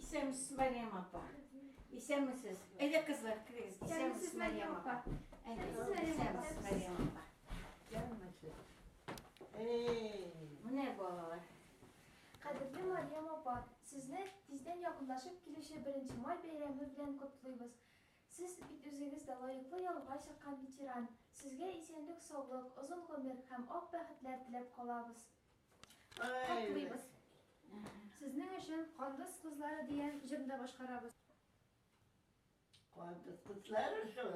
Исәнмесез, Мәрьям апа. Исәнмесез. Әйдә, кызлар, керегез. Исәнмесез, Мәрьям апа. Әйдә, исәнмесез, Мәрьям апа. Исәнмесез. Эй. Менә балалар. Кадерле Мәрьям апа, сезне тиздән якынлашып килүче Беренче май бәйрәме белән котлыйбыз. Сез бит үзегез дә лаеклы ялга чыккан ветеран. Сезгә исәнлек-саулык, озын гомер һәм ак бәхетләр теләп калабыз. Котлыйбыз. Сезнең өчен Кандыз кызлары дигән җырны да башкарабыз. Кандыз кызлары шул.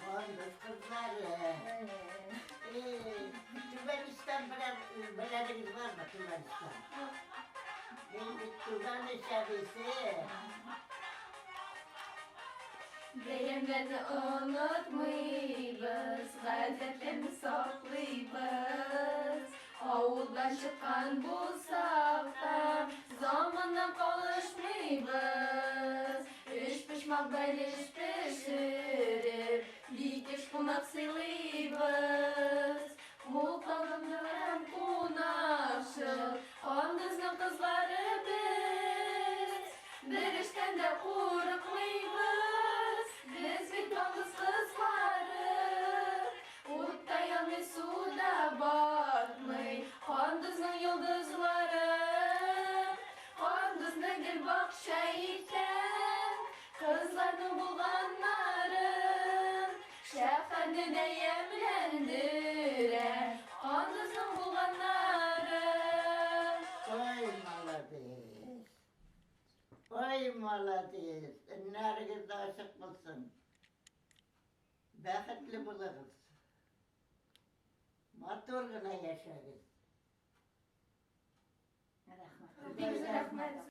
Кандыз кызлары. Эй, Түбән Истән берәр берәрегез бармы Түбән Истән? Мин бит Түбән Иш әбисе. Бәйрәмнәрне онытмыйбыз, гадәтләрне саклыйбыз. Авылдан чыккан булсак та, заманнан калышмыйбыз. Өчпочмак бәлеш пешереп, бикеш кунак сыйлыйбыз. Мул табынлы һәм кунакчыл, Кандызның кызлары без. Бер эштән дә курыкмыйбыз, без бит Кандыз кызлары. Утта янмый, суда батмый, Кандызның йолдызлары. Кандызны гел бакча иткән, Кызларның булганнары. Шәһәрне дә ямьләндерә, Кандызның булганнары. Ой, молодец. Ой, молодец. Өннәрегез дә ачык булсын. Бәхетле булыгыз. Матур гына яшәгез. Рәхмәт. Бик зур рәхмәт.